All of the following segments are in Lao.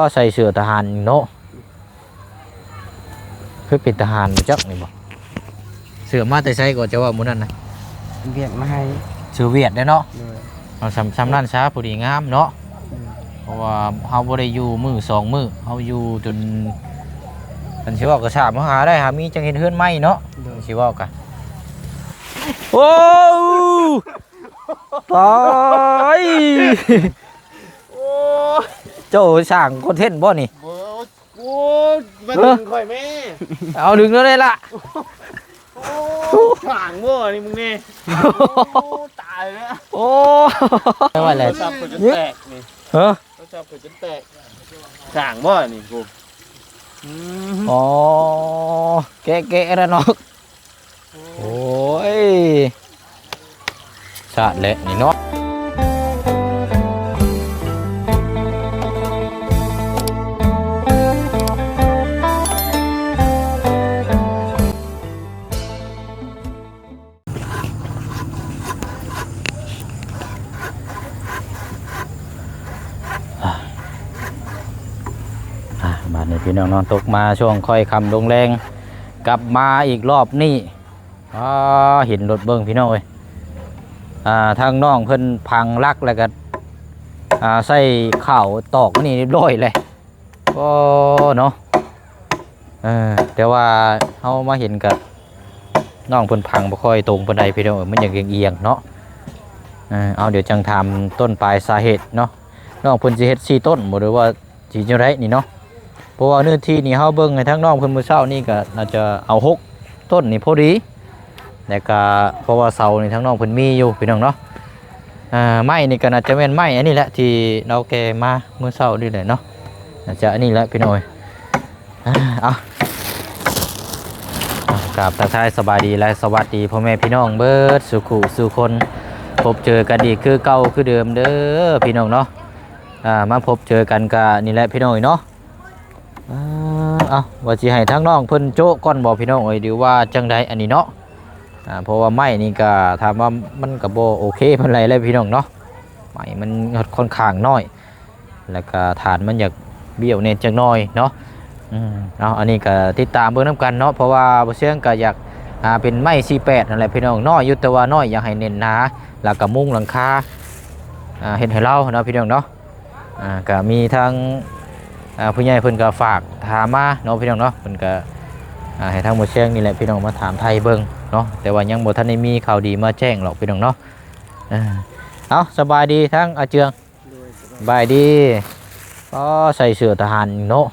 ກໍໃສ່ເສື້ອທະຫານເນາະ ຄືເປັນທະຫານຈັກນີ້ບໍ່? ເສື້ອມາແຕ່ໃສກໍຈະເວົ້າມື້ນັ້ນນະ? ວຽດມາໃຫ້. ເສື້ອວຽດເດ້ເນາະ? ໂດຍ. ເອົາ ສ່ຳ ສ່ຳນັ້ນຊະ ພໍດີງາມເນາະ? ໂດຍ. ເພາະວ່າເຮົາບໍ່ໄດ້ຢູ່ມື້ສອງມື້ ເຮົາຢູ່ຈົນ ຄັນຊິເວົ້າກໍຊາບ ເຮົາຫາໄດ້ຫາມີ ຈັ່ງເຮັດເຮືອນໃໝ່ເນາະ? ໂດຍ. ຊິເວົ້າກະ ໂອ້! ຕາຍ! ໂອ້ຍ ເຈົ້າສ້າງຄອນເທັນບໍ່ນີ້? ໂອ້ຍ ມາດຶງຂ້ອຍແມ່. ເອົາ ດຶງແລ້ວໄດ້ລະ. ໂອ້ ສ້າງບໍ່ນີ້ມຶງນີ້? ໂອ້ ຕາຍແລ້ວ. ໂອ້ ໄດ້ວ່າແຫຼະ ໂທລະສັບຂ້ອຍຈົນແຕກນີ້. ຮະ? ໂທລະສັບຂ້ອຍຈົນແຕກ. ສ້າງບໍ່ນີ້? ໂອ້ ອືມ ອໍ ແກະ ແກະແລ້ວເນາະ. ໂອ້ຍ ຊາດແຫຼະນີ້ເນາະ. ອ່າ ບາດນີ້ພີ່ນ້ອງເນາະ ຕົກມາຊ່ວງຄ່ອຍຄ່ຳລົງແລງ ກັບມາອີກລອບນີ້ ອ່າ ເຫັນລົດເບິ່ງພີ່ນ້ອງເອີຍ ອ່າ ທາງນ້ອງເພິ່ນພັງຫຼັກ ແລ້ວກໍ ອ່າ ໃສ່ຂ້າວຕອກນີ້ຮຽບຮ້ອຍແລ້ວ ກໍເນາະ ເອີ ແຕ່ວ່າເຮົາມາເຫັນກະ ນ້ອງເພິ່ນພັງບໍ່ຄ່ອຍຕົງປານໃດພີ່ນ້ອງເອີຍ ມັນຢາກອຽງໆເນາະ ເອີ ເອົາ ດຽວຈັ່ງຖາມຕົ້ນປາຍສາເຫດເນາະ ນ້ອງເພິ່ນຊິເຮັດສີ່ຕົ້ນບໍ່ ຫຼືວ່າ ຊິຈັ່ງໃດນີ້ເນາະ ເພາະວ່າເນື້ອທີ່ນີ້ເຮົາເບິ່ງໃຫ້ທາງນ້ອງເພິ່ນມື້ເຊົ້ານີ້ກໍໜ້າຈະເອົາຫົກຕົ້ນນີ້ພໍດີ ແລ້ວກໍເພາະວ່າເສົານີ້ທາງນ້ອງເພິ່ນມີຢູ່ພີ່ນ້ອງເນາະ ອ່າ ໄມ້ນີ້ກໍໜ້າຈະແມ່ນໄມ້ອັນນີ້ແຫຼະ ທີ່ລາວແກ່ມາມື້ເຊົ້ານີ້ແຫຼະເນາະ ໜ້າຈະອັນນີ້ແຫຼະພີ່ນ້ອງເອີຍ ອ່າ ເອົາ ກາບທັກທາຍສະບາຍດີ ແລະ ສະຫວັດດີພໍ່ແມ່ພີ່ນ້ອງເບິດສູ່ຄູ່ສູ່ຄົນ ພົບເຈີກັນອີກຄືເກົ່າຄືເດີມເດີພີ່ນ້ອງເນາະ. ອ່າ ມາພົບເຈີກັນກະນີ້ແຫຼະພີ່ນ້ອງເອີຍເນາະ ອ່າ ເອົາ ວ່າຊິໃຫ້ທາງນ້ອງເພິ່ນໂຈະກ່ອນບໍ່ພີ່ນ້ອງເອີຍ ຫຼືວ່າຈັ່ງໃດອັນນີ້ເນາະ ອ່າ ເພາະວ່າໄມ້ນີ້ກະຖາມວ່າມັນກະບໍ່ໂອເຄປານໃດແຫຼະພີ່ນ້ອງເນາະ ໄມ້ມັນຄ່ອນຂ້າງນ້ອຍ ແລ້ວກະຖານມັນຢາກບ້ຽວແດ່ຈັກໜ້ອຍເນາະ ອືມ ເອົາ ອັນນີ້ກະຕິດຕາມເບິ່ງນຳກັນເນາະ ເພາະວ່າບໍ່ຊຽງກະຢາກ ອ່າ ເປັນໄມ້ສີ່ແປດນັ້ນແຫຼະພີ່ນ້ອງ ນ້ອຍຢູ່ ແຕ່ວ່ານ້ອຍ ຢາກໃຫ້ແໜ້ນໜາ ແລ້ວກະມຸງຫຼັງຄາ ອ່າ ເຮັດໃຫ້ລາວເນາະພີ່ນ້ອງເນາະ ອ່າ ກະມີທາງ ອ່າ ຜູ້ໃຫຍ່ເພິ່ນກະຝາກຖາມມາເນາະພີ່ນ້ອງເນາະ ເພິ່ນກະ ອ່າ ໃຫ້ທາງໝູ່ແຊງນີ້ແຫຼະພີ່ນ້ອງມາຖາມໄຖ່ເບິ່ງເນາະ ແຕ່ວ່າຍັງບໍ່ທັນໄດ້ມີຂ່າວດີມາແຈ້ງດອກພີ່ນ້ອງເນາະ ເອີ ເອົາ ສະບາຍດີທາງອາເຈືອງ ໂດຍ ສະບາຍດີ ອໍ ໃສ່ເສື້ອທະຫານເນາະ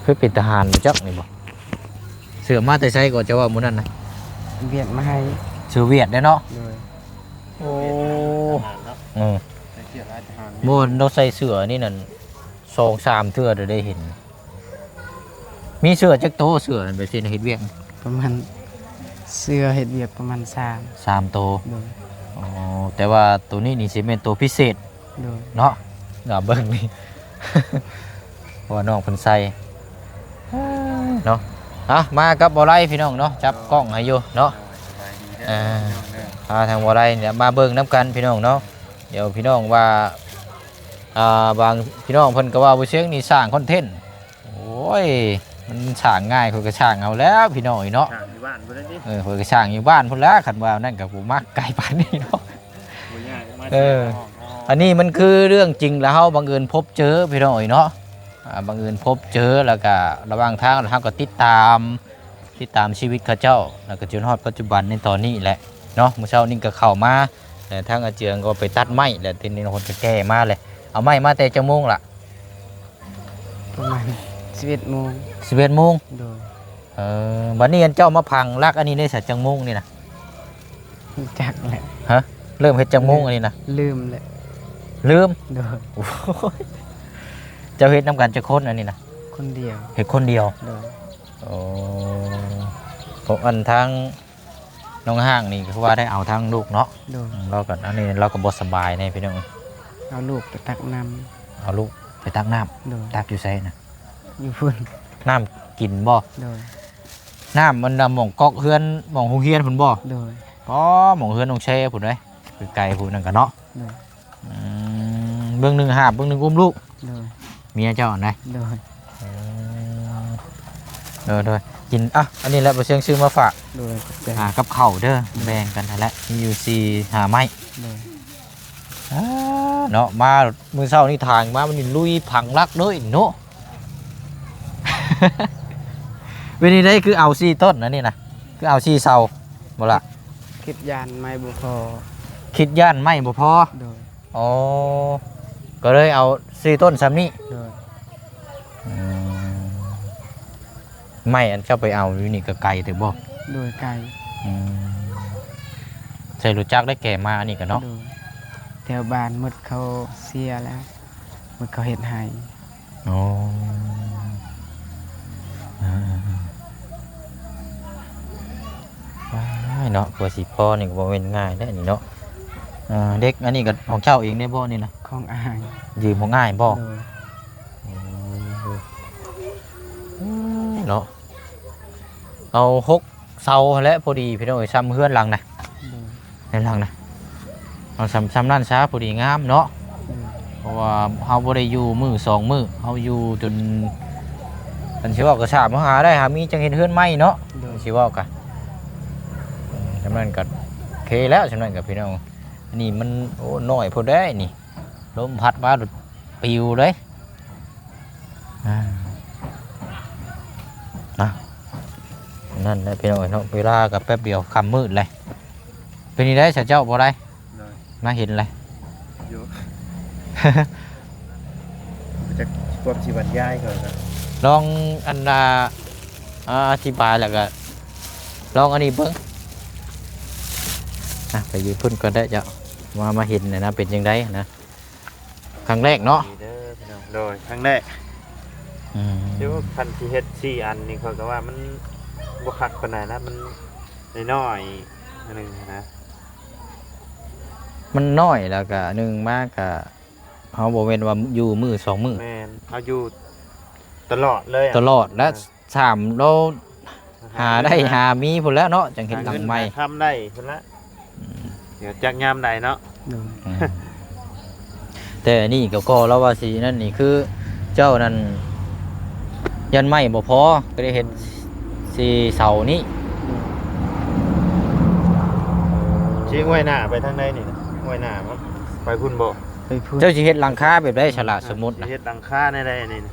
ຄືເປັນທະຫານຈັກນີ້ບໍ່ ເສື້ອມາແຕ່ໃສກໍຈະເວົ້າມື້ນັ້ນນະ ວຽດມາໃຫ້ ເສື້ອວຽດເດ້ເນາະ ໂດຍ ໂອ້ ເອີ ບໍ່ ລາວໃສ່ເສື້ອນີ້ນັ້ນ ສອງສາມເທື່ອໄດ້ເຫັນ ມີເສື້ອຈັກໂຕ ເສື້ອນັ້ນ ແບບທີ່ເຮັດວຽກ ປະມານ ເສື້ອເຮັດວຽກປະມານສາມ ສາມໂຕ ໂດຍ ອໍ ແຕ່ວ່າໂຕນີ້ນີ້ຊິແມ່ນໂຕພິເສດ ໂດຍ ເນາະ ອ່າ ເບິ່ງນີ້ ເພາະວ່ານ້ອງເພິ່ນໃສ່ເນາະ ອ່ະ ມາກັບບໍ່ໄລພີ່ນ້ອງເນາະ ຈັບກ້ອງໃຫ້ຢູ່ເນາະ ສະບາຍດີເດີ ອ່າ ພີ່ນ້ອງເດີ ພາທາງບໍ່ໄລນີ້ມາເບິ່ງນຳກັນພີ່ນ້ອງເນາະ ດຽວພີ່ນ້ອງວ່າ ອ່າ ບາງພີ່ນ້ອງເພິ່ນກໍວ່າ ບໍ່ຊຽງນີ້ສ້າງຄອນເທັນ ໂອ້ຍ ມັນສ້າງງ່າຍ ຂ້ອຍກໍສ້າງເອົາແລ້ວພີ່ນ້ອງເອີຍເນາະ ສ້າງຢູ່ບ້ານພຸ້ນແຫຼະຕິ ເອີ ຂ້ອຍກໍສ້າງຢູ່ບ້ານພຸ້ນແຫຼະ ຄັນວ່ານັ້ນກໍບໍ່ມາໄກປານນີ້ເນາະ ບໍ່ຍາກມາ ເອີ ອັນນີ້ມັນຄືເລື່ອງຈິງ ແລ້ວເຮົາບັງເອີນພົບເຈີພີ່ນ້ອງເອີຍເນາະ ອ່າ ບັງເອີນພົບເຈີ ແລ້ວກໍລະຫວ່າງທາງ ແລ້ວເຮົາກໍຕິດຕາມ ຕິດຕາມຊີວິດເຂົາເຈົ້າ ແລ້ວກໍຈົນຮອດປັດຈຸບັນໃນຕອນນີ້ແຫຼະເນາະ ມື້ເຊົ້ານີ້ກໍເຂົ້າມາ ແລ້ວທາງອາເຈືອງກໍໄປຕັດໄມ້ ແລ້ວທີນີ້ເພິ່ນກໍແກ່ມາແຫຼະ ເອົາໄມ້ມາແຕ່ຈັກໂມງລະ? ປະມານສິບເອັດໂມງ ສິບເອັດໂມງ ໂດຍ ເອີ ບັດນີ້ອັນເຈົ້າມາຝັງຫຼັກອັນນີ້ໄດ້ສະຈັກໂມງນີ້ນະ? ຈັກແຫຼະ ຮະ ເລີ່ມເຮັດຈັກໂມງອັນນີ້ນະ? ລືມແຫຼະ ລືມ ໂດຍ ໂອ້ຍ ເຈົ້າເຮັດນຳກັນຈັກຄົນອັນນີ້ນະ? ຄົນດຽວ ເຮັດຄົນດຽວ ໂດຍ ໂອ້ ພວກອັນທາງ ນ້ອງຮ້າງນີ້ຄືວ່າໄດ້ເອົາທັງລູກເນາະ ໂດຍ ລາວກໍ ອັນນີ້ລາວກໍບໍ່ສະບາຍແດ່ພີ່ນ້ອງ ເອົາລູກໄປຕັກນ້ຳ ເອົາລູກໄປຕັກນ້ຳ ໂດຍ ຕັກຢູ່ໃສນະ? ຢູ່ພຸ້ນ ນ້ຳກິນບໍ່? ໂດຍ ນ້ຳມັນນະ ໝ່ອງກອກເຮືອນ ໝ່ອງໂຮງຮຽນພຸ້ນບໍ່? ໂດຍ ອໍ ໝ່ອງເຮືອນນ້ອງແຊພຸ້ນເດ້ ໄກໆພຸ້ນນັ້ນກະເນາະ ໂດຍ ອືມ ເບິ່ງໜຶ່ງຫາບ ເບິ່ງໜຶ່ງອຸ້ມລູກ. ໂດຍ ເມຍເຈົ້າຫັ້ນໃດ. ໂດຍ ເອີ ໂດຍໆ ກິນ ອ່ະ ອັນນີ້ແຫຼະ ບໍ່ຊຽງຊື້ມາຝາກ. ໂດຍ ຂອບໃຈ. ອ່າ ກັບເຂົ້າເດີ ແບ່ງກັນຫັ້ນແຫຼະ ມີຢູ່ສີ່ຫ້າໄມ້. ໂດຍ ອ່າ ເນາະ ມາມື້ເຊົ້ານີ້ ທາງມາ ມັນລຸຍຜັງລັກເລີຍເນາະ. ເປັນຈັ່ງໃດ ຄືເອົາສີ່ຕົ້ນອັນນີ້ນະ ຄືເອົາສີ່ເສົາບໍ່ລະ? ຄິດຢ້ານໄມ້ບໍ່ພໍ. ຄິດຢ້ານໄມ້ບໍ່ພໍ. ໂດຍ ອໍ ກໍເລີຍເອົາສີ່ຕົ້ນສ່ຳນີ້. ໂດຍ ອືມ ໄມ້ອັນເຈົ້າໄປເອົາຢູ່ນີ້ກໍໄກເຕີບບໍ່? ໂດຍ ໄກ. ອືມ ໃຊ້ລົດຈັກໄດ້ແກ່ມາອັນນີ້ກໍເນາະ. ໂດຍ ແຖວບ້ານໝົດເຂົາເສຍແລ້ວ ໝົດເຂົາເຮັດໄຮ່. ອໍ ເອີໆໆ ວ້າຍເນາະ ກວ່າຊິພໍນີ້ກໍບໍ່ແມ່ນງ່າຍເດ້ນີ້ເນາະ. ເອີ ເດັກອັນນີ້ກໍຂອງເຈົ້າເອງເດ້ບໍ່ນີ້ນະ? ຂອງອ້າຍ. ຢືມຂອງອ້າຍບໍ່? ໂດຍ ໂອ້ ເນາະ ເອົາຫົກເສົາຫັ້ນແຫຼະ ພໍດີພີ່ນ້ອງເອີຍ ຊ່ຳເຮືອນຫຼັງນະ. ໂດຍ ໃນຫຼັງນະ ເອົາຊ່ຳ ຊ່ຳນັ້ນຊະ ພໍດີງາມເນາະ. ໂດຍ ເພາະວ່າເຮົາບໍ່ໄດ້ຢູ່ມື້ສອງມື້ ເຮົາຢູ່ຈົນ ຄັນຊິເວົ້າກໍຊ່າງ ເຮົາຫາໄດ້ຫາມີຈັ່ງເຮັດເຮືອນໃໝ່ເນາະ. ໂດຍ ຄັນຊິເວົ້າກໍ ເອີ ຊ່ຳນັ້ນກໍໂອເຄແລ້ວ ຊ່ຳນັ້ນກໍພີ່ນ້ອງ. ອັນນີ້ມັນ ໂອ້ ນ້ອຍໂພດເດ້ນີ້ ລົມພັດມາ ປິວເລີຍ. ອ່າ ນະ ນັ້ນແຫຼະພີ່ນ້ອງເອີຍເນາະ ເວລາກໍແປັບດຽວຄ່ຳມືດເລີຍ. ເປັນຈັ່ງໃດຊະເຈົ້າ ບໍ່ໄດ້ ໂດຍ ມາເຫັນເລີຍ ຢູ່ ຈັກຄວາມຊິບັນຍາຍເຂົານະ. ລອງອັນ ອ່າ ອາ ອະທິບາຍແລ້ວກໍລອງອັນນີ້ເບິ່ງ. ອ່ະ ໄປຢູ່ພຸ້ນກ່ອນໄດ້ເຈົ້າ ມາ ມາເຫັນນະ ເປັນຈັ່ງໃດນະ. ຄັ້ງແລກເນາະ ດີເດີພີ່ນ້ອງ. ໂດຍ ຄັ້ງແລກ. ອືມ ຢູ່ ຄັນຊິເຮັດສີ່ອັນນີ້ ຂ້ອຍກໍວ່າມັນບໍ່ຄັກປານໃດນະ ມັນນ້ອຍໆ ອັນໜຶ່ງນະ. ມັນນ້ອຍ ແລ້ວກະໜຶ່ງມາກະ ເຮົາບໍ່ແມ່ນວ່າຢູ່ມື້ສອງມື້. ແມ່ນ ເຮົາຢູ່ຕະຫຼອດເລີຍ ຕະຫຼອດ ແລະ ອ່າ ສາມ ລາວຫາໄດ້ຫາມີພຸ້ນແຫຼະເນາະ ຈັ່ງເຮັດຫຼັງໃໝ່ ຫາເງິນຫາຄຳໄດ້ພຸ້ນລະ. ອືມ ດຽວຈັກຍາມໃດເນາະ. ໂດຍ ອືມ ແຕ່ນີ້ກໍ ກໍລາວວ່າຊິນັ້ນນີ້ ຄືເຈົ້ານັ້ນຢ້ານໄມ້ບໍ່ພໍ ກໍໄດ້ເຮັດສີ່ເສົານີ້. ໂດຍ ຊິອວຍໜ້າໄປທາງໃດນີ້? ອວຍໜ້າບໍ່? ໄປພຸ້ນບໍ່? ໄປພຸ້ນ. ເຈົ້າຊິເຮັດຫຼັງຄາແບບໃດຊະລະ ອ່າ ສົມມຸດນະ? ຊິເຮັດຫຼັງຄາແນວໃດອັນນີ້ນະ?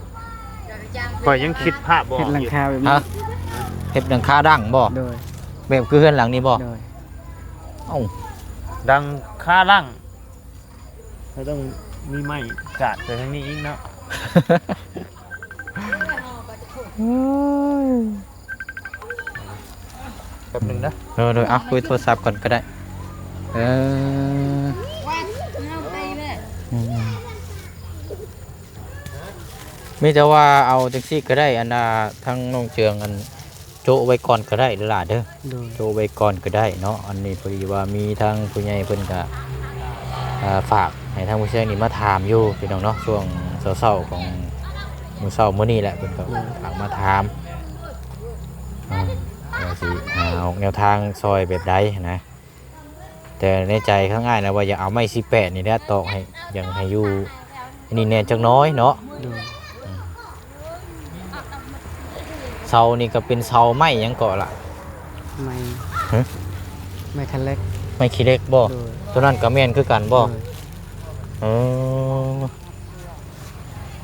ຂ້ອຍຍັງຄິດພາບບໍ່ອອກຢູ່. ເຮັດຫຼັງຄາແບບນີ້. ຮະ? ເຮັດຫຼັງຄາດັງບໍ່? ໂດຍ ແບບຄືເຮືອນຫຼັງນີ້ບໍ່? ໂດຍ. ເອົ້າ ຫຼັງຄາດັງ ເຮົາຕ້ອງມີໄມ້ກາດໄປທາງນີ້ອີກເນາະ. ໂອ້ຍ ແປັບໜຶ່ງເດີ. ໂດຍໆ ເອົາ ຄຸຍໂທລະສັບກ່ອນກໍໄດ້. ເອີ ອືມ ມີແຕ່ວ່າເອົາຈັ່ງຊີ້ກໍໄດ້ ອັນນ່າ ທາງນ້ອງເຈືອງ ອັນ ໂຈະໄວ້ກ່ອນກໍໄດ້ເດີຫຼ້າເດີ. ໂດຍ ໂຈະໄວ້ກ່ອນກໍໄດ້ເນາະ. ອັນນີ້ພໍດີວ່າມີທາງຜູ້ໃຫຍ່ເພິ່ນກະ ອ່າ ຝາກໃຫ້ທາງຜູ້ຊ່ວຍນີ້ມາຖາມຢູ່ພີ່ນ້ອງເນາະ ຊ່ວງເຊົ້າໆຂອງມື້ເຊົ້າມື້ນີ້ແຫຼະ ເພິ່ນກໍ ໂດຍ ຝາກມາຖາມ ອ່າ ວ່າຊິຫາອອກແນວທາງຊ່ອຍແບບໃດຫັ້ນນະ. ແຕ່ໃນໃຈຂອງອ້າຍນະວ່າຢາກເອົາໄມ້ສີ່ແປດນີ້ແຫຼະຕອກໃຫ້ ຢາກໃຫ້ຢູ່ອັນນີ້ແດ່ຈັກໜ້ອຍເນາະ. ໂດຍ ອືມ ເສົານີ້ກໍເປັນເສົາໄມ້ຫຍັງເກາະລະ? ໄມ້ ຮະ? ໄມ້ຂີ້ເຫຼັກ. ໄມ້ຂີ້ເຫຼັກບໍ່? ໂດຍ ຕົວນັ້ນກໍແມ່ນຄືກັນບໍ່? ໂດຍ ເອີ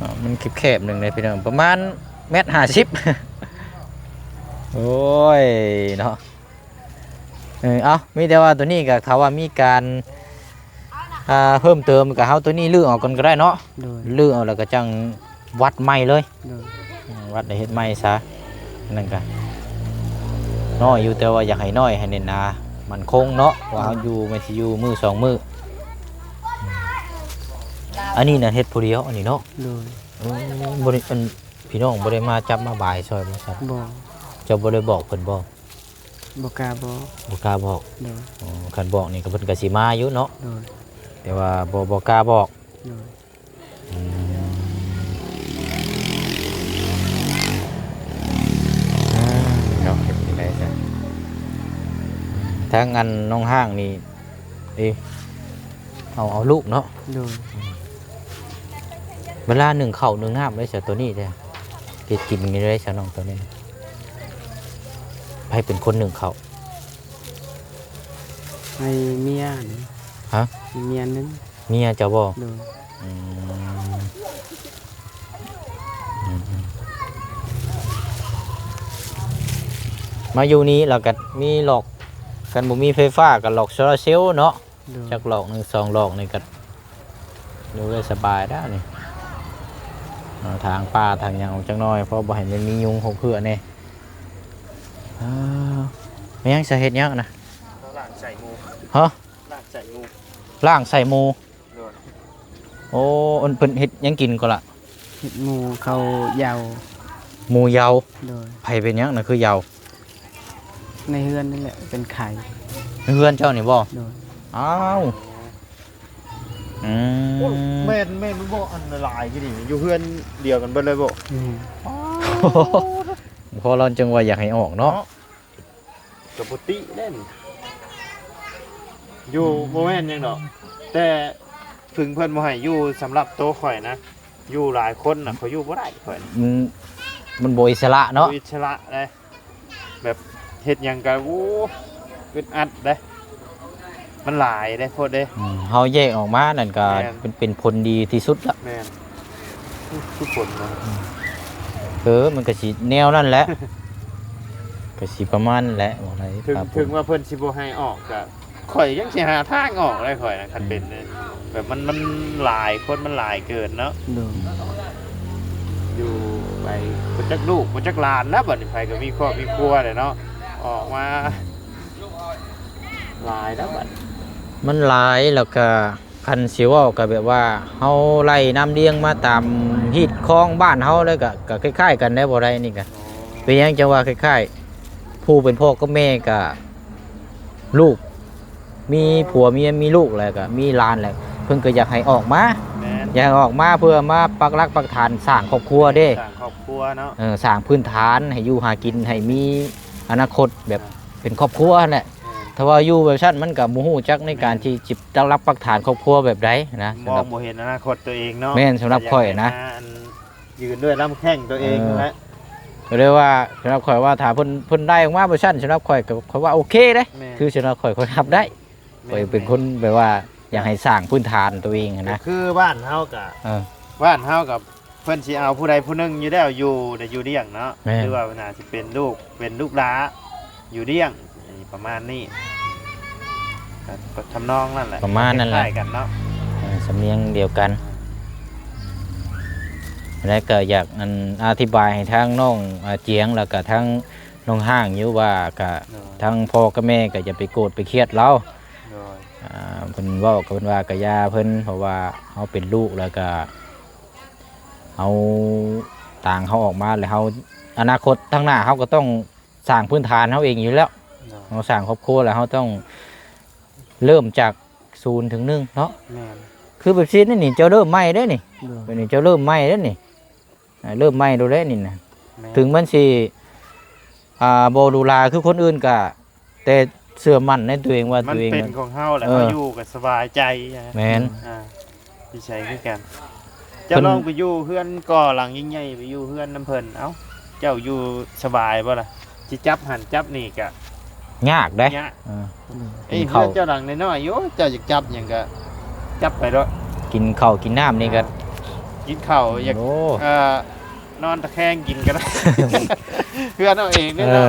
ອ່າ ມັນແຄບໆໜຶ່ງເດ້ພີ່ນ້ອງ ປະມານແມັດຫ້າສິບ. ໂອ້ຍເນາະ. ເອີ ເອົາ ມີແຕ່ວ່າຕົວນີ້ກໍຖ້າວ່າມີການ ອ່າ ເພີ່ມເຕີມກໍເອົາຕົວນີ້ຮື້ອອກກ່ອນກໍໄດ້ເນາະ. ໂດຍ ຮື້ອອກແລ້ວກໍຈັ່ງວັດໃໝ່ເລີຍ. ໂດຍ ອືມ ວັດແລ້ວເຮັດໃໝ່ຊະ. ນັ້ນກໍນ້ອຍຢູ່ ແຕ່ວ່າຢາກໃຫ້ນ້ອຍໃຫ້ແໜ້ນໜາໝັ້ນຄົງເນາະ ວ່າເຮົາຢູ່ແມ່ນຊິຢູ່ມື້ສອງມື້. ອັນນີ້ນະເຮັດຜູ້ດຽວອັນນີ້ເນາະ. ໂດຍ ໂອ້ ບໍ່ໄດ້ ອັນ ພີ່ນ້ອງບໍ່ໄດ້ມາຈັບມາບາຍຊ່ອຍບໍ່ຊັ້ນ? ບໍ່. ເຈົ້າບໍ່ໄດ້ບອກເພິ່ນບໍ່? ບໍ່ກ້າບອກ. ບໍ່ກ້າບອກ. ໂດຍ ອໍ ຄັນບອກນີ້ກໍເພິ່ນກໍຊິມາຢູ່ເນາະ. ໂດຍ ແຕ່ວ່າບໍ່ ບໍ່ກ້າບອກ. ໂດຍ ອືມ ອ່າ ເນາະ ເຮັດຈັ່ງໃດຊະ ທາງອັນນ້ອງຮ້າງນີ້ ເອີ ເອົາ ເອົາລູກເນາະ. ໂດຍ ອືມ ເວລາໜຶ້ງເຂົ້າໜຶ້ງນ້ຳໄດ້ຊະ ໂຕນີ້ເດ້ ເຮັດກິນນີ້ໄດ້ຊະນ້ອງ ໂຕນີ້ ໃຜເປັນຄົນໜຶ້ງເຂົ້າ? ໃຫ້ເມຍນີ້ ຮະ? ໃຫ້ເມຍໜຶ້ງ. ເມຍເຈົ້າບໍ່? ໂດຍ. ອືມ ອືມ ມາຢູ່ນີ້ລະກະມີຫຼອກ ຄັນບໍ່ມີໄຟຟ້າກະຫຼອກໂຊລາເຊວເນາະ. ໂດຍ. ຈັກຫຼອກໜຶ່ງສອງຫຼອກນີ້ກະຢູ່ໄດ້ສະບາຍແລ້ວນີ້ ເອົາຖາງປ່າຖາງຫຍັງອອກຈັກໜ້ອຍ ເພາະບໍ່ໃຫ້ມັນມີຍຸງຫົກເຫື່ອແດ່. ເອີ ແມ່ນຫຍັງ ສາເຫດຫຍັງນະ? ລ້າງໄສ້ໝູ. ຮະ? ລ້າງໄສ້ໝູ. ລ້າງໄສ້ໝູ. ໂດຍ. ໂອ້ ເພິ່ນເຮັດຫຍັງກິນກໍລະ? ເຮັດໝູເຂົ້າເຍົາ. ໝູເຍົາ. ໂດຍ. ໃຜເປັນຫຍັງນະ ຄືເຍົາ? ໃນເຮືອນນີ້ແຫຼະເປັນໄຂ້. ໃນເຮືອນເຈົ້ານີ້ບໍ່? ໂດຍ. ອ້າວ ອືມ ໂອ້ຍ ແມ່ນ ແມ່ນ ມັນບໍ່ອັນຫຼາຍຢູ່ນີ້ ຢູ່ເຮືອນດຽວກັນເບິດເລີຍບໍ່? ອືມ ພໍລອນຈັ່ງວ່າຢາກໃຫ້ອອກເນາະ ເນາະ. ກະປົກກະຕິແລ້ວນີ້ ຢູ່ ອືມ ບໍ່ແມ່ນຫຍັງດອກ ແຕ່ເພິ່ນບໍ່ໃຫ້ຢູ່ ສຳລັບໂຕຂ້ອຍນະ ຢູ່ຫຼາຍຄົນນະ ອືມ ຂ້ອຍຢູ່ບໍ່ໄດ້ ຂ້ອຍ ມັນ ມັນບໍ່ອິດສະຫຼະເນາະ ບໍ່ອິດສະຫຼະເດ້ ແບບເຮັດຫຍັງກະ ໂອ້ ອຶດອັດເດ້ ມັນຫຼາຍເດ້ ໂພດເດ້. ອືມ ເຮົາແຍກອອກມານັ້ນກະ ແມ່ນ ເປັນ ເປັນຜົນດີທີ່ສຸດລະ. ແມ່ນ ທຸກຄົນເນາະ ເອີ ມັນກະຊິແນວນັ້ນແຫຼະ ກະຊິປະມານນັ້ນແຫຼະ ເຖິງ ເຖິງວ່າເພິ່ນຊິບໍ່ໃຫ້ອອກກະ ຂ້ອຍຍັງຊິຫາທາງອອກໄດ້ຂ້ອຍນະ ຄັນເປັນ ອືມ ແບບມັນ ມັນຫຼາຍ ຄົນມັນຫຼາຍເກີນເນາະ. ໂດຍ. ຢູ່ໄປບໍ່ຈັກລູກບໍ່ຈັກຫຼານແລ້ວ ບາດນີ້ໃຜກະມີຄອບມີຄົວແລ້ວເນາະ ອອກມາ ອືມ ຫຼາຍແລ້ວບາດນີ້ ມັນຫຼາຍ ແລ້ວກະ ຄັນຊິເວົ້າກະແບບວ່າເຮົາໄລ່ນຳລຽງມາຕາມຮີດຄອງບ້ານເຮົາແລ້ວກະ ກະຄ້າຍໆກັນໄດ໋ ບໍ່ໄດ້ນີ້ກະ. ອໍ. ເປັນຫຍັງຈັ່ງວ່າຄ້າຍໆ ຜູ້ເປັນພໍ່ກັບແມ່ກະ ລູກ ມີຜົວເມຍ ມີລູກແລ້ວກະມີຫຼານແລ້ວ ເພິ່ນກະຢາກໃຫ້ອອກມາ ແມ່ນ ຢາກໃຫ້ອອກມາເພື່ອມາປັກຫຼັກປັກຖານສ້າງຄອບຄົວເດ້ ສ້າງຄອບຄົວເນາະ ເອີ ສ້າງພື້ນຖານໃຫ້ຢູ່ຫາກິນ ໃຫ້ມີອະນາຄົດແບບ ອ່າ ເປັນຄອບຄົວຫັ້ນແຫຼະ. ແມ່ນ ຖ້າວ່າຢູ່ແບບຊັ້ນມັນກະບໍ່ຮູ້ຈັກໃນການ ແມ່ນ ທີ່ຊິປັກຫຼັກປັກຖານຄອບຄົວແບບໃດນະ ມອງບໍ່ເຫັນອະນາຄົດຕົວເອງເນາະ. ແມ່ນ ສຳລັບຂ້ອຍນະ ຢາກໄດ້ມາອັນ ຢືນດ້ວຍລຳແຂ້ງຕົວເອງ ເອີ ຫັ້ນແຫຼະ ກະເລີຍວ່າ ສຳລັບຂ້ອຍວ່າ ຖ້າເພິ່ນ ເພິ່ນໄດ້ອອກມາແບບຊັ້ນ ສຳລັບຂ້ອຍກະ ຂ້ອຍວ່າໂອເຄເດ້ ແມ່ນ ຄືສຳລັບຂ້ອຍ ຂ້ອຍຮັບໄດ້ ແມ່ນ ຂ້ອຍເປັນຄົນແບບວ່າ ຢາກໃຫ້ສ້າງພື້ນຖານຕົວເອງຫັ້ນນະ ກະຄືບ້ານເຮົາກະ ເອີ ບ້ານເຮົາກະ ເພິ່ນຊິເອົາຜູ້ໃດຜູ້ໜຶ່ງຢູ່ແລ້ວ ຢູ່ ໄດ້ຢູ່ລ້ຽງເນາະ ແມ່ນ ຫຼືວ່າໜ້າຊິເປັນລູກ ເປັນລູກຫຼ້າຢູ່ລ້ຽງ ປະມານນີ້ ກະ ກະທຳນອງນັ້ນແຫຼະ ປະມານນັ້ນແຫຼະ ຄ້າຍໆກັນເນາະ ເອີ ສຳນຽງດຽວກັນ ແລະກະຢາກ ອັນ ອະທິບາຍໃຫ້ທາງນ້ອງ ອາ ຈຽງ ແລ້ວກະທາງນ້ອງຮ້າງຢູ່ວ່າ ກະ ໂດຍ ທາງພໍ່ກັບແມ່ກະຢ່າໄປໂກດໄປຄຽດລາວ ໂດຍ ອາ ເພິ່ນເວົ້າກະເພິ່ນວ່າກະຢ່າເພິ່ນ ເພາະວ່າເຮົາເປັນລູກ ແລ້ວກະ ເຮົາ ຕ່າງເຮົາອອກມາແລ້ວ ເຮົາ ອະນາຄົດທາງໜ້າເຮົາກະຕ້ອງສ້າງພື້ນຖານເຮົາເອງຢູ່ແລ້ວ ໂດຍ ເຮົາສ້າງຄອບຄົວແລ້ວ ເຮົາຕ້ອງເລີ່ມຈາກສູນເຖິງໜຶ່ງເນາະ ແມ່ນ ຄືແບບຊີ້ນີ້ ເຈົ້າເລີ່ມໃໝ່ເດ້ນີ້ ໂດຍ ແບບນີ້ເຈົ້າເລີ່ມໃໝ່ເດ້ນີ້ ອ່າ ເລີ່ມໃໝ່ໂລດແຫຼະນີ້ນະ ແມ່ນ ເຖິງມັນຊິ ອ່າ ບໍ່ຫຼູຫຼາຄືຄົນອື່ນກະ ແຕ່ເຊື່ອໝັ້ນໃນຕົວເອງວ່າ ມັນ ຕົວເອງເປັນຂອງເຮົາແຫຼະ ເອີ ເຮົາຢູ່ກະສະບາຍໃຈ ແມ່ນ ອ່າ ຢູ່ໃສຄືກັນ ເຈົ້າລອງໄປຢູ່ເຮືອນກໍ່ຫຼັງໃຫຍ່ໆ ໄປຢູ່ເຮືອນນຳເພິ່ນ ເອົ້າ ເຈົ້າຢູ່ສະບາຍບໍ່ລະ? ຊິຈັບຫັ້ນຈັບນີ້ກະຍາກເດ້ ຍາກ ເອີ ເອີ ເຮືອນເຈົ້າຫຼັງນ້ອຍໆຢູ່ ເຈົ້າຢາກຈັບຫຍັງກະຈັບໄປໂລດ ກິນເຂົ້າກິນນ້ຳນີ້ກະ ອ່າ ກິນເຂົ້າຢາກ ໂອ້ ເອີ ນອນຕະແຄງກິນກະໄດ້ ເຮືອນເຮົາເອງເດ້ເນາະ ເອີ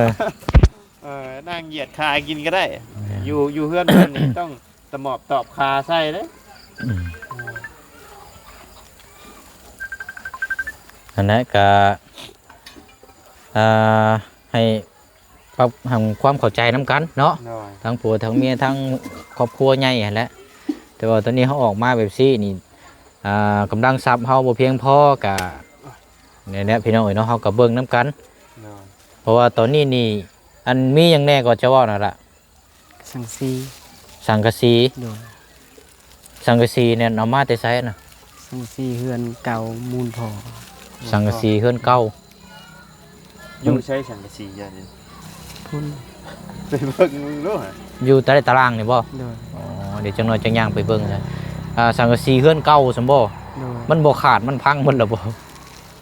ເອີ ນັ່ງຢຽດຂາກິນກະໄດ້ ແມ່ນ ຢູ່ ຢູ່ເຮືອນເພິ່ນນີ້ຕ້ອງຕະໝອບຕອບຂາໃສ່ເດ້ ອືມ ອັນນັ້ນກະ ອ່າ ໃຫ້ ປັບໃຫ້ຄວາມເຂົ້າໃຈນຳກັນເນາະ ໂດຍ ທັງຜົວທັງເມຍ ທັງຄອບຄົວໃຫຍ່ຫັ້ນແຫຼະ ແຕ່ວ່າຕອນນີ້ເຮົາອອກມາແບບຊີ້ນີ້ ອ່າ ກຳລັງຊັບເຮົາບໍ່ພຽງພໍ ກະ ນີ້ແຫຼະພີ່ນ້ອງເອີຍເນາະ ເຮົາກະເບິ່ງນຳກັນ ໂດຍ ເພາະວ່າຕອນນີ້ນີ້ ອັນ ມີຫຍັງແດ່ກໍຈະເວົ້ານັ້ນລະ ສັງກະສີ ສັງກະສີ ໂດຍ ສັງກະສີນັ້ນເອົາມາແຕ່ໃສນະ? ສັງກະສີເຮືອນເກົ່າມູນພໍ່ ສັງກະສີເຮືອນເກົ່າ ຢູ່ໃສສັງກະສີເຈົ້ານີ້? ພຸ້ນ ໄປເບິ່ງເບິ່ງດູຫະ ຢູ່ໃຕ້ຕາລ່າງນີ້ບໍ່? ໂດຍ ອໍ ດຽວຈັກໜ້ອຍຈັ່ງຍ່າງໄປເບິ່ງນະ ອາ ສັງກະສີເຮືອນເກົ່າຊັ້ນບໍ່? ໂດຍ ມັນບໍ່ຂາດ ມັນພັງໝົດແລ້ວບໍ່?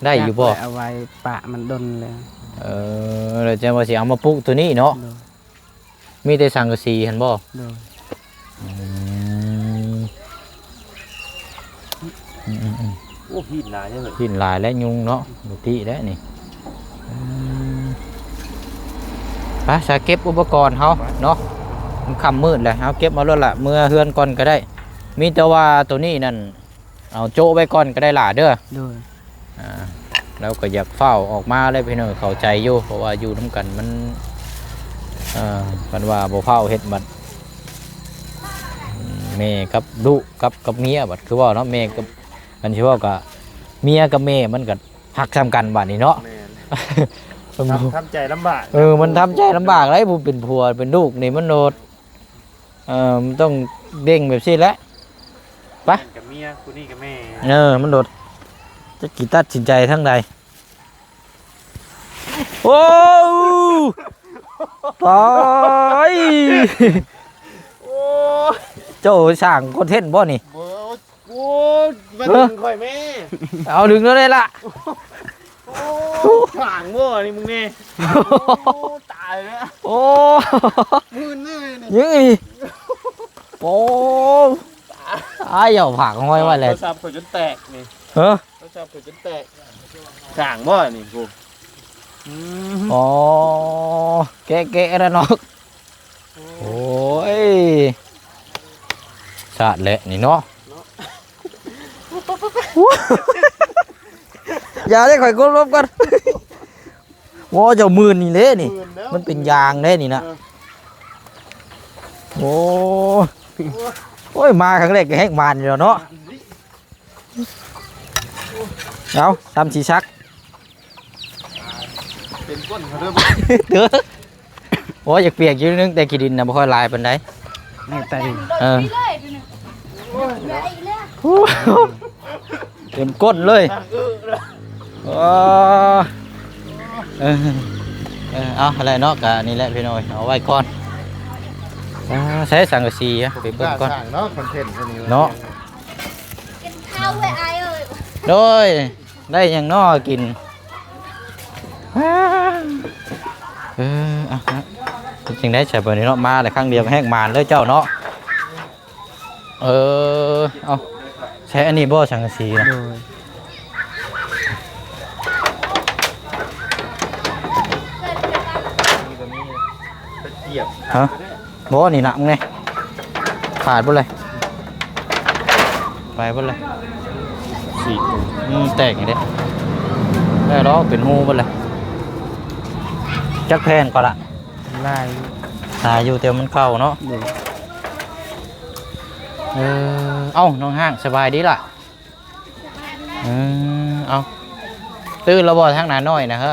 ໄດ້ຢູ່ບໍ່? ຈັກແຫຼະ ເອົາໄວ້ປະມັນດົນແລ້ວ. ເອີ ແລ້ວຈັ່ງວ່າຊິເອົາມາປຸກໂຕນີ້ເນາະ. ໂດຍ ມີແຕ່ສັງກະສີຫັ້ນບໍ່? ໂດຍ ອືມ ອືມໆໆ ໂອ້ ຫີນຫຼາຍເດ້ ຫີນຫຼາຍແລະຍຸງເນາະ ບໍ່ຕິແລ້ວນີ້. ອືມ ໄປ ສາເກັບອຸປະກອນເຮົາເນາະ ມັນຄ່ຳມືດແລ້ວ ເຮົາເກັບເອົາໂລດລະ ເມືອເຮືອນກ່ອນກໍໄດ້. ມີແຕ່ວ່າໂຕນີ້ນັ້ນ ເອົາໂຈະໄວ້ກ່ອນກໍໄດ້ຫຼ້າເດີ. ໂດຍ ອ່າ ລາວກໍຢາກຟ້າວອອກມາແຫຼະພີ່ນ້ອງ ເຂົ້າໃຈຢູ່ ເພາະວ່າຢູ່ນຳກັນມັນ ເອີ ຄັນວ່າບໍ່ຟ້າວເຮັດບັດ ແມ່ກັບລູກກັບ ກັບເມຍບັດ ຄືເວົ້າເນາະ ແມ່ກັບ ອັນຊິເວົ້າກະ ເມຍກັບແມ່ມັນກໍຮັກສ່ຳກັນບາດນີ້ເນາະ. ແມ່ນ ເພິ່ນ ທຳ ທຳໃຈລຳບາກ. ເອີ ມັນທຳໃຈລຳບາກເດ້ ຜູ້ເປັນຜົວເປັນລູກນີ້ມັນໂດດ ເອີ ມັນຕ້ອງເດັ່ງແບບຊີ້ແຫຼະ. ໄປ ນັ້ນກໍເມຍ ຜູ້ນີ້ກໍແມ່. ເອີ ມັນໂດດ ຈັກຊິຕັດສິນໃຈທາງໃດ. ໂອ້ ຕາຍ ໂອ້ ເຈົ້າສ້າງຄອນເທັນບໍ່ນີ້? ບໍ່ ໂອ້ຍ ມາດຶງຂ້ອຍແມ່. ເອົາ ດຶງແລ້ວໄດ້ລະ. ໂອ້ ຂາງບໍ່ນີ້ມຶງນີ້. ໂອ້ ຕາຍແລ້ວ. ໂອ້ ມື່ນເລີຍນີ້ ຍັງອີກ. ໂອ້ ຕາຍ ເອົາຜາກຫ້ອຍໄວ້ແລ້ວ. ໂທລະສັບຂ້ອຍຈົນແຕກນີ້. ຮະ? ໂທລະສັບຂ້ອຍຈົນແຕກ. ຂາງບໍ່ນີ້ກູ. ອືມ ອໍ ແກະໆ ແລ້ວເນາະ. ໂອ້ຍ ສາດແຫຼະນີ້ເນາະ. ເນາະ ຢ່າເດ້ ຂ້ອຍກົບລົບກ່ອນ. ໂອ້ ເຈົ້າມື່ນນີ້ເດ້ນີ້ ມື່ນແລ້ວ ມັນເປັນຢາງເດ້ນີ້ນະ. ເອີ ໂອ້ ໂອ້ຍ ມາຄັ້ງແລກກໍແຮງໝານຢູ່ແລ້ວເນາະ. ເອົາ ຕຳສີສັກ ເຕັມກົ້ນເຂົາເດີ. ເດີ ໂອ້ຍ ຢາກປຽກຢູ່ໜຶ່ງ ແຕ່ຂີ້ດິນນະບໍ່ຄ່ອຍຫຼາຍປານໃດ. ແມ່ນແຕ່ ເອີ ເຕັມກົ້ນເລີຍ. ເອີ ເອີ ເອີ ເອົາ ຫັ້ນແຫຼະເນາະ ກະນີ້ແຫຼະພີ່ນ້ອງ ເອົາໄວ້ກ່ອນ. ອ່າ ໃຊ້ສັງກະສີ ໄປເບິ່ງກ່ອນເນາະ ຄອນເທັນອັນນີ້ເນາະ. ກິນເຂົ້າເວີຍອ້າຍເອີຍ. ໂດຍ ໄດ້ຫຍັງນໍກິນ? ເອີ ເອົາ ເປັນຈັ່ງໃດຊະບາດນີ້ເນາະ ມາແຕ່ຄັ້ງດຽວແຮງໝານເລີຍເຈົ້າເນາະ. ເອີ ເອົາ ໃຊ້ອັນນີ້ບໍ່ ສັງກະສີນະ? ໂດຍ ຮະ? ບໍ່ ນີ້ນະ ມຶງແນ່ ຂາດເບິດເລີຍ ໄປເບິດເລີຍ ສີ່ ອືມ ແຕກນີ້ເດ້ ແລ້ວເນາະ ເປັນຮູເບິດເລີຍ. ຈັກແຜ່ນກໍລະ? ຫຼາຍ ຫຼາຍຢູ່ ແຕ່ມັນເກົ່າເນາະ. ໂດຍ ເອີ ເອົ້າ ນ້ອງຮ້າງ ສະບາຍດີລະ? ເອີ ເອົ້າ ຕື່ນແລ້ວບໍ່ ທາງໜ້ານ້ອຍນະເ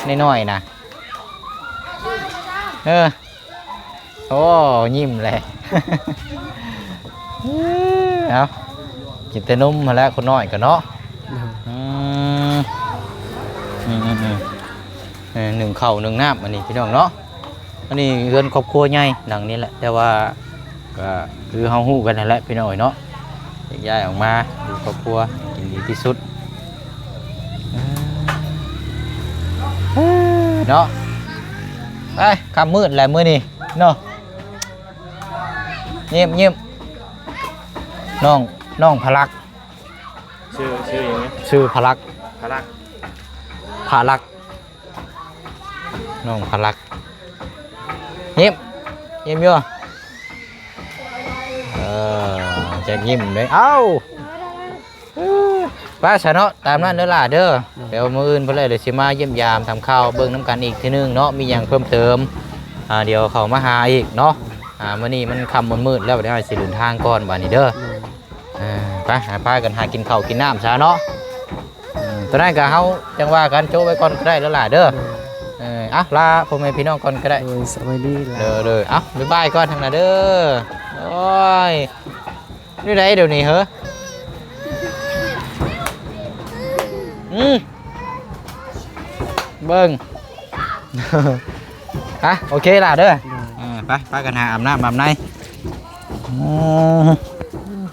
ຮີ ນ້ອຍໆນະ ເອີ ໂອ້ ຍິ້ມແຫຼະ ເອົ້າ ກິນແຕ່ນົມຫັ້ນແຫຼະ ຄົນນ້ອຍກໍເນາະ. ໂດຍ ອືມ ອືມໆໆ ເອີ ໜຶ້ງເຂົ້າໜຶ້ງນ້ຳ ອັນນີ້ພີ່ນ້ອງເນາະ. ອັນນີ້ເຮືອນຄອບຄົວໃຫຍ່ຫຼັງນີ້ແຫຼະ ແຕ່ວ່າກໍຄືເຮົາຮູ້ກັນຫັ້ນແຫຼະພີ່ນ້ອງເອີຍເນາະ ແຍກຍ້າຍອອກມາຢູ່ຄອບຄົວກິນດີທີ່ສຸດເນາະ. ໄປ ຄ່ຳມືດແຫຼະມື້ນີ້ເນາະ. ຍິ້ມໆ ນ້ອງ ນ້ອງພະລັກ ຊື່ ຊື່ຫຍັງ? ຊື່ພະລັກ ພະລັກ ພະລັກ ນ້ອງພະລັກ ຍິ້ມ ຍິ້ມຢູ່ ເອີ ຈະຍິ້ມເດ້. ເອົ້າ ໄປຊະເນາະ ຕາມນັ້ນເດີຫຼ້າເດີ. ໂດຍ ດຽວມື້ອື່ນພຸ້ນແຫຼະ ດຽວຊິມາຢ້ຽມຢາມຖາມຂ່າວເບິ່ງນຳກັນອີກເທື່ອໜຶ່ງເນາະ ມີຫຍັງເພີ່ມເຕີມ ອ່າ ດຽວເຂົ້າມາຫາອີກເນາະ. ອ່າ ມື້ນີ້ມັນຄ່ຳມືດໆແລ້ວ ດຽວຊິເດີນທາງກ່ອນບາດນີ້ເດີ. ໂດຍ ອ່າ ໄປ ຫາ ພາກັນຫາກິນເຂົ້າກິນນ້ຳຊະເນາະ. ອືມ ຕອນນັ້ນກໍເຮົາຈັ່ງວ່າກັນ ໂຈະໄວ້ກ່ອນກໍໄດ້ແລ້ວຫຼ້າເດີ. ໂດຍ ເອີ ອ່ະ ລາພໍ່ແມ່ພີ່ນ້ອງກ່ອນກໍໄດ້. ໂດຍ ສະບາຍດີຫຼ້າ. ໂດຍ ໂດຍ ເອົ້າ ບາຍບາຍກ່ອນທາງໜ້າເດີ. ໂອ້ຍ ຢູ່ໃດດຽວນີ້ເຮີ? ອືມ ເບິ່ງ ອ່ະ ໂອເຄລະເດີ. ໂດຍ ເອີ ໄປ ພາກັນຫາອາບນ້ຳອາບໃນ. ອືມ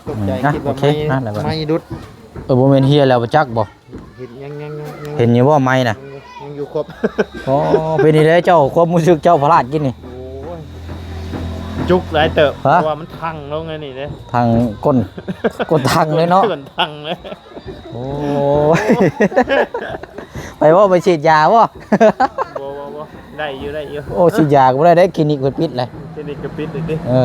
ຕົກໃຈ ອືມ ຄິດວ່າ ໂອເຄ ໄມ້ ນັ້ນແຫຼະ ໄມ້ດຸດ. ເອີ ບໍ່ແມ່ນເຮຍແລ້ວບໍ່ຈັກບໍ່? ເຫັນ ຍັງ ຍັງ ຍັງ ຍັງ ເຫັນຢູ່ບໍ່ໄມ້ນະ? ຍັງຢູ່ ຍັງຢູ່ຄົບ. ອໍ ເປັນຈັ່ງໃດເຈົ້າ ຄວາມຮູ້ສຶກເຈົ້າພະລາດກິນນີ້? ໂອ້ຍ ຈຸກຫຼາຍເຕີບ ຮະ? ເພາະວ່າມັນທັງລົງອັນນີ້ເດ້ ທັງກົ້ນ ກົ້ນທັງເລີຍເນາະ ກົ້ນທັງເລີຍ. ໂອ້ຍ ໄປບໍ່ ໄປສີດຢາບໍ່? ບໍ່ ບໍ່ ບໍ່ ໄດ້ຢູ່ ໄດ້ຢູ່. ໂອ້ ສີດຢາກໍບໍ່ໄດ້ເດ້ ຄລີນິກເພິ່ນປິດແລ້ວ ຄລີນິກກໍປິດແລ້ວຕິ. ເອີ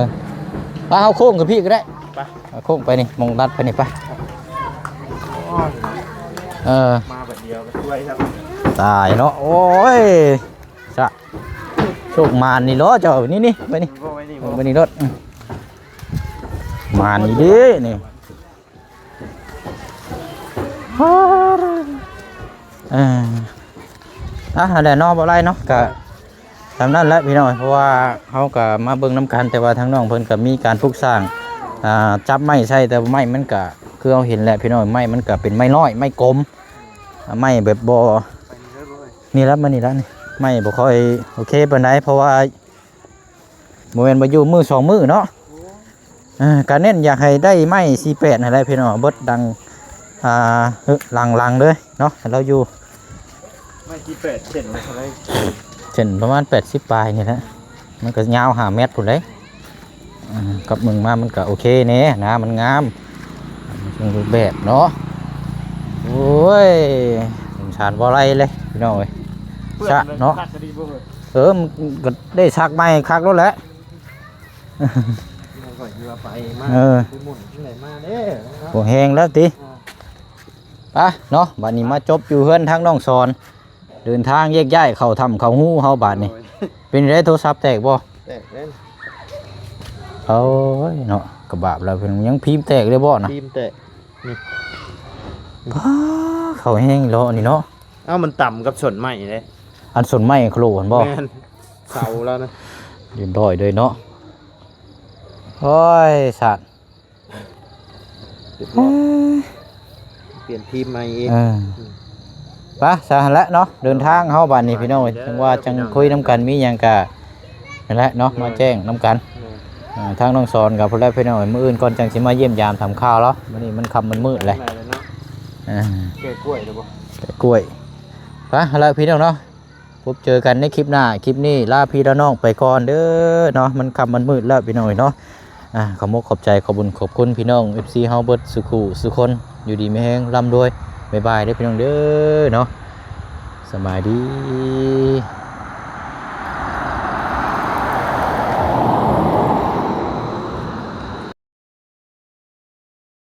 ໄປ ເຮົາໂຄ້ງກັບພີ້ກໍໄດ້ ໄປ ເຮົາໂຄ້ງໄປນີ້ ໝ່ອງລັດໄປນີ້ ໄປ. ໂອ້ຍ ເອີ ມາບັດດຽວກໍຊ່ວຍຄັບ ຕາຍເນາະ. ໂອ້ຍ ຊະ ໂຊກໝານນີ້ເນາະເຈົ້າ ນີ້ໆ ໄປນີ້ ບໍ່ໄປນີ້ ເອີ ບໍ່ໄປນີ້ໂລດ ອືມ ໝານນີ້ເດ້ນີ້. ເອີ ອ່ະ ຫັ້ນແຫຼະເນາະ ບໍ່ຫຼາຍເນາະ ກະສ່ຳນັ້ນແຫຼະພີ່ນ້ອງ ເພາະວ່າເຮົາກະມາເບິ່ງນຳກັນ ແຕ່ວ່າທາງນ້ອງເພິ່ນກະມີການປຸກສ້າງ ອ່າ ຈັບໄມ້ໃສ່ ແຕ່ວ່າໄມ້ມັນກະ ຄືເຮົາເຫັນແຫຼະພີ່ນ້ອງ ໄມ້ມັນກະເປັນໄມ້ນ້ອຍ ໄມ້ກົມ ໄມ້ແບບບໍ່ ນີ້ລະ ມານີ້ລະ ນີ້ ໄມ້ບໍ່ຄ່ອຍໂອເຄປານໃດ ເພາະວ່າ ບໍ່ແມ່ນວ່າຢູ່ມື້ສອງມື້ເນາະ. ເອີ ກະເນັ້ນຢາກໃຫ້ໄດ້ໄມ້ສີ່ແປດຫັ້ນແຫຼະພີ່ນ້ອງ ເບິດດັງ ອ່າ ເອີ ຫຼັງໆເລີຍເນາະ ໃຫ້ລາວຢູ່. ໄມ້ສີ່ແປດ ເສັ້ນເທົ່າໃດ? ເສັ້ນປະມານແປດສິບປາຍນີ້ແຫຼະ ມັນກໍຍາວຫ້າແມັດພຸ້ນເດ້. ອືມ ກັບມຶງມາມັນກໍໂອເຄແດ່ນະ ມັນງາມ ເຊິ່ງຮູບແບບເນາະ. ໂອ້ຍ ສົງສານບໍ່ໄລ່ເລີຍພີ່ນ້ອງເອີຍ ຊະເນາະ. ເອີ ມັນກໍໄດ້ສັກໃໝ່ຄັກໂລດແຫຼະ. ຂ້ອຍຊິວ່າໄປມາ ເອີ ໄປໝຸ່ນທາງໃດມາເດ້ ບໍ່ແຮງແລ້ວຕິ. ອ່າ ໄປເນາະ ບັດນີ້ມາຈົບຢູ່ເຮືອນທາງນ້ອງສອນ ເດີນທາງແຍກຍ້າຍເຂົ້າຖ້ຳເຂົ້າຮູເຮົາບາດນີ້. ໂອ້ຍ ເປັນໃດ ໂທລະສັບແຕກບໍ່? ແຕກແລ້ວ. ໂອ້ຍເນາະ ກະບາບແລ້ວ ຍັງພີມແຕກເລີຍບໍ່ນະ? ພີມແຕກ ນີ້ ປ້າ ເຂົ້າແຮງເນາະນີ້ເນາະ. ເອົ້າ ມັນຕຳກັບສົ້ນໄມ້ເດ້ ອັນສົ້ນໄມ້ໂຄລຫັ້ນບໍ່? ແມ່ນ ເສົາແລ້ວນະ ຮຽບຮ້ອຍເລີຍເນາະ. ໂອ້ຍ ສາດ ຮຽບຮ້ອຍ ເອີ ປ່ຽນທີມໃໝ່ອີກ. ເອີ ອືມ ໄປຊະຫັ້ນແຫຼະເນາະ ເດີນທາງເຮົາບາດນີ້ພີ່ນ້ອງເອີຍ ຈັ່ງວ່າຈັ່ງຄຸຍນຳກັນ ມີຫຍັງກະ ນັ້ນແຫຼະເນາະ ໂດຍ ມາແຈ້ງນຳກັນ. ໂດຍ ອ່າ ທາງນ້ອງສອນກັບພຸ້ນແຫຼະພີ່ນ້ອງເອີຍ ມື້ອື່ນກ່ອນຈັ່ງຊິມາຢ້ຽມຢາມຖາມຂ່າວລາວ. ມື້ນີ້ມັນຄ່ຳມັນມືດແຫຼະ ອ່າ ແກະກ້ວຍແລ້ວບໍ່? ແກະກ້ວຍ. ໄປຫັ້ນແຫຼະພີ່ນ້ອງເນາະ ພົບເຈີກັນໃນຄລິບໜ້າ. ຄລິບນີ້ລາພີ່ລານ້ອງໄປກ່ອນເດີເນາະ ມັນຄ່ຳມັນມືດແລ້ວພີ່ນ້ອງເອີຍເນາະ. ອ່າ ຂອບອົກຂອບໃຈ ຂອບບຸນຂອບຄຸນພີ່ນ້ອງເອັຟຊີເຮົາເບິດສູ່ຄູ່ສູ່ຄົນ ຢູ່ດີມີແຮງ ລ່ຳລວຍ. ບາຍບາຍເດີພີ່ນ້ອງເດີເນາະ ສະບາຍດີ.